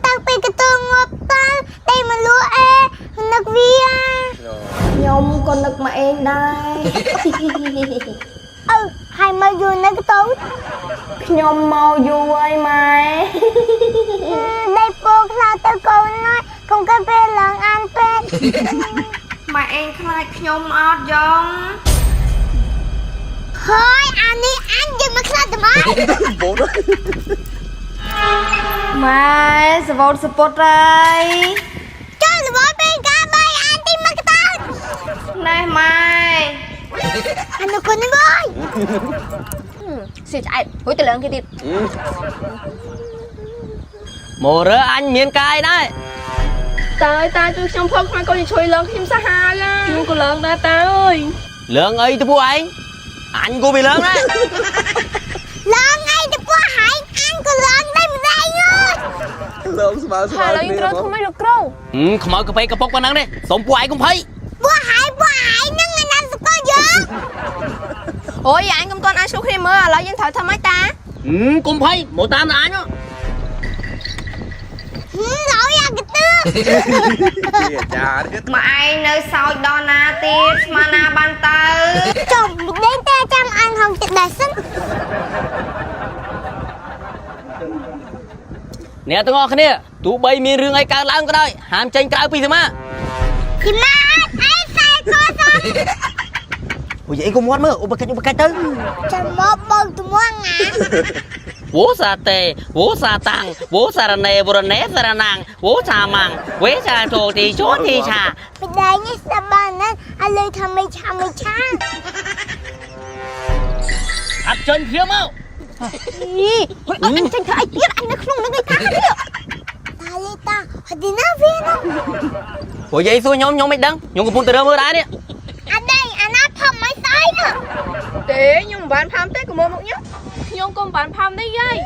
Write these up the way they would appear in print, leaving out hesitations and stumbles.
តាំងពីកតងាប់ទៅតែមកលក់អេនឹកវា ខ្ញុំក៏នឹកមកឯងដែរ អឺហើយមកយូរនៅកតូច ខ្ញុំមកយូរហើយម៉ែ ដៃពោខ្លាចទៅកូនណាកុំកាន់ពេលឡើងអានពេក ម៉ែឯងខ្លាចខ្ញុំអត់យ៉ង ហើយអានេះអញយើងមកខ្លាចតែមក បូត ម៉ែសវោតសពុតហើយ ចូលល្បពេលកាបាយអានទីមកតូច ណែម៉ែ អានោះគុណបង សៀឆ្អែតហួយទៅឡើងគេទៀត មករើអញមានកាយដែរ តើតាជួយខ្ញុំផងខ្មាំងកូនជួយឡើងខ្ញុំសាហាវណាខ្ញុំក៏ឡើងដែរតាអើយ លើងអីទៅពួកឯងអញក៏វាលើងដែរ ឡើងអីទៅពួកហែងអញក៏ឡើងដែរម្ដងអើយ លើមស្មើស្មើ ហើយឥឡូវយើងត្រូវធ្វើម៉េចលោកគ្រូ ហឹមខ្មៅកាពេកកពុកប៉ុណ្ណឹងទេសុំពួកឯងកុំភ័យ ពួកហែងពួកហែងហ្នឹងឯណាសកលយើង អូយអញកុំទាន់អាចជួយគ្នាមើលឥឡូវយើងត្រូវធ្វើម៉េចតា ហឹមកុំភ័យមកតាមដល់អញហ៎ ហឹមឡើយអាកទឺ ជាអាចារ្យទៀត ម៉ែឯងនៅសោចដល់ណាទៀតស្មានណាបានទៅ ចុំដេកតែចាំអញហងចិត្តដែរសិន អ្នកទាំងអស់គ្នាទោះបីមានរឿងអីកើតឡើងក៏ដោយហាមចេញក្រៅពីសមា ជីម៉ាអត់អីសែកោស អូយអីកុំមាត់មើលឧបកិច្ចឧបកិច្ចទៅ ចាំមកបងត្មងអា វោសាតេវោសាតាំងវោសារណេវរណេសារណាំងវោសាម៉ាំងវេសាទោទីជោទីឆា បដៃនេះស្ដាប់បានណាស់ឥឡូវថាមិនឆាមិនឆា អត់ចេញភ្លាមមក ហីហុយអត់អញចេញធ្វើអីទៀតអញនៅក្នុងនឹងឯតានេះ តាលីតាហត់ទីណាវាណា ព្រោះយាយសួរខ្ញុំខ្ញុំមិនដឹងខ្ញុំកំពុងតែរើមើលដែរនេះ អាដេញអាណាផំមិនស្អីណា ទេខ្ញុំមិនបានផាំទេកុំមើលមុខខ្ញុំខ្ញុំក៏មិនបានផាំដែរយាយ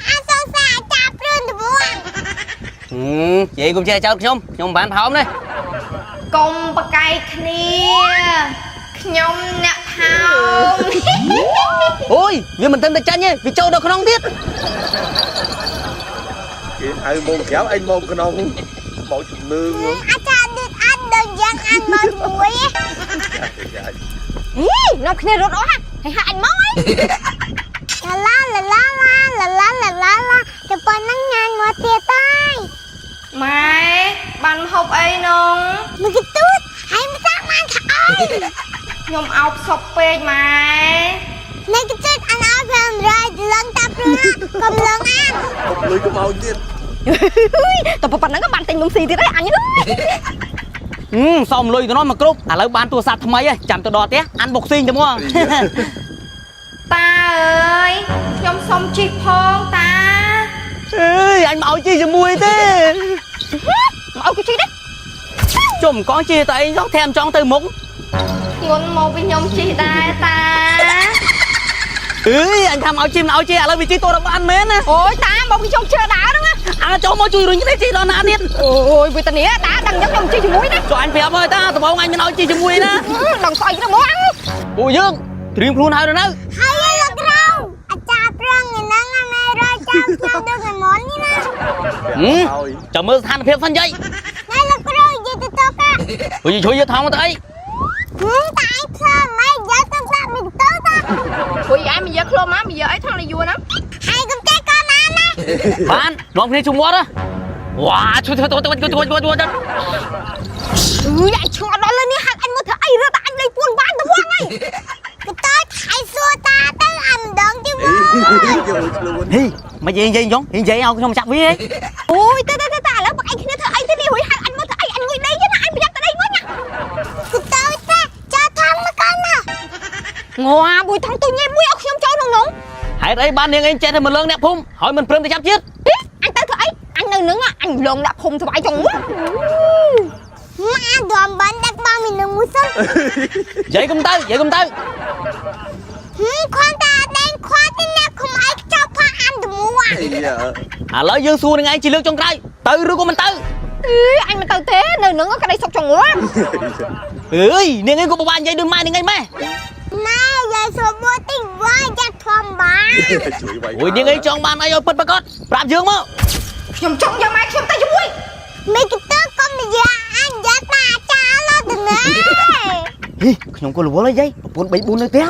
អាសងសាចាប់ព្រឿនត្បួង ហឹមយាយកុំចេះចោទខ្ញុំខ្ញុំមិនបានផោមទេ កុំប្រកែកគ្នាខ្ញុំអ្នកផោម អូយវាមិនត្រឹមតែចាញ់ទេវាចូលដល់ក្នុងទៀត គេហៅមកក្រៅឯងមកក្នុងមកជំនឿហ្មង អាចារ្យឌឺអត់ដឹងយ៉ាងអានមកជាមួយ ហីនាំគ្នារត់អស់ហើយហាក់អញមកអី ឡាឡាឡាឡាឡាឡាឡាឡាឡាទៅប៉ុណ្ណឹងញ៉ាំមកទៀតហើយ ម៉ែបានហូបអីនង មកកទូតហើយមិនតាមបានថាអី ខ្ញុំអោបសុកពេកម៉ែ នៅកទូតអានឲ្យ500ឡើងតាព្រឿនកុំឡើងអាន កុំលុយកុំឲ្យទៀត តែប៉ុណ្ណឹងក៏បានទិញនំស៊ីទៀតហើយអញ ហឹមសុំលុយទៅនោះមកគ្រប់ឥឡូវបានទូរស័ព្ទថ្មីហើយចាំទៅដល់ផ្ទះអានបុកស៊ីងទៅមក តាអើយខ្ញុំសុំជីកផងតា អើយអញមកឲ្យជីជាមួយទេ មកឲ្យគេជីកដែរ ជុំកងជីតែអីចង់ថែមចង់ទៅមុខ ងន់មកវិញខ្ញុំជីកដែរតា អើយអញថាមកឲ្យជីមិនឲ្យជីឥឡូវវាជីតរបានមែនណា អូយតាមកវិញខ្ញុំជឿដើរហ្នឹងណា អាចូលមកជួយរុញនេះជីដល់ណាទៀត អូយវេទនាតាដឹងយ៉ាងខ្ញុំជីកជាមួយណា ចុះអញប្រាប់ហើយតាដំបងអញមិនឲ្យជីជាមួយណា ដឹងស្អីទៅមកអញ ពួកយើងត្រៀមខ្លួនហើយទៅនៅ ហើយលោកគ្រូអាចារ្យប្រងហ្នឹងអាមេរយចាំខ្ញុំដូចថ្ងៃមុននេះណា ឲ្យ ចាំមើលស្ថានភាពសិនយាយ ណែលោកគ្រូនិយាយទៅតកា ពួកយើងជួយយកថងមកទៅអី ហឹមតែឯងផ្លើម៉េចយកទៅដាក់មីទៅតា ព្រោះយាយមិនយកខ្លួនមកមិនយកអីថងនយួនណា ហើយកុំចេះកូនណាណា បាននាំគ្នាជុំវត្តវ៉ាជួយធ្វើទៅទៅទៅទៅទៅទៅ អឺអញឆ្ងល់ដល់លើនេះហៅអញមកធ្វើអីរត់តែអញលេងពួនបានទៅមកហើយ កតើថៃសួរតាទៅអាមិនដឹងទីមក យកខ្លួន ហីមកយាយយាយយ៉ងយាយឲ្យខ្ញុំចាប់វាហី អូយទៅទៅទៅឥឡូវបងឯងគ្នាធ្វើអីទៅនេះរួយហៅអញមកធ្វើអីអញងុយដីណាអញប្រយ័ត្នទៅដីមកណា កតើតាចោថងមកកូនណា ងាមួយថងទូញ៉េមួយឲ្យខ្ញុំចូលក្នុងនោះ ហេតុអីបាននាងឯងចេះតែមកលើងអ្នកភូមិហើយមិនព្រមទៅចាប់ជាតិ អញទៅធ្វើអីអញនៅនឹងអញលងដាក់ភុំស្វាយចុង ម៉ាដមបានដាក់បងមីនឹងមួយសិន យាយកុំទៅយាយកុំទៅ ហឹមខនតាដេញខ្វាត់ទីណាគុំអីចោផាអានតមួ អីយ៉ា ឥឡូវយើងសួរនឹងឯងជាលើកចុងក្រោយទៅឬក៏មិនទៅ អឺអញមិនទៅទេនៅនឹងក្តីសុកចងល់ អើយនាងឯងក៏ពិបាកនិយាយដូចម៉ែនាងឯងម៉េះ ណែយាយសួរមួយទីវាយយ៉ាត់ធំបាន ជួយវាយ អូយនាងឯងចង់បានអីឲ្យពិតប្រាកដប្រាប់យើងមក ខ្ញុំ ខ្ញុំក៏រវល់ហើយយាយប្រពន្ធ3 4នៅផ្ទះ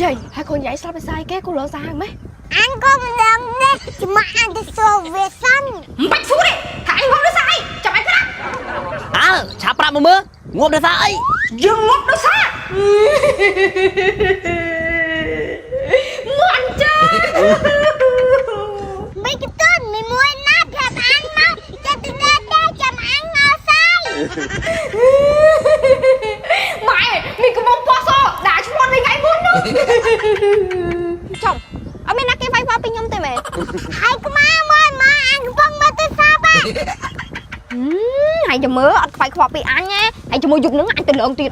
យាយហើយកូនយាយស្លាប់ដោយសារអីគេកូនឡើងសាហាវម៉េះ អញក៏មិនដឹងដែរចាំមកអញទៅសួរវាសិន មិនបាច់សួរទេថាអញងាប់ដោយសារអីចាំអញប្រាប់ អើឆាប់ប្រាប់មកមើលងាប់ដោយសារអី យើងងាប់ដោយសារ មន់ចា មិនកតុនមីមួយណាប្រាប់អញមកចិត្តទៅទេចាំអញមកសៃ ម៉ែមីកំពុងពោះសដាក់ឈ្មោះនេះថ្ងៃមុននោះចំអត់មានណាគេវាយវាពីខ្ញុំទេមែន ហើយក្បាលមួយមកអញកំពុងមើលទូរស័ព្ទ ហើយចាំមើលអត់ខ្វាយខ្វល់ពីអញទេហើយចាំមើលយប់ហ្នឹងអញទៅលើងទៀត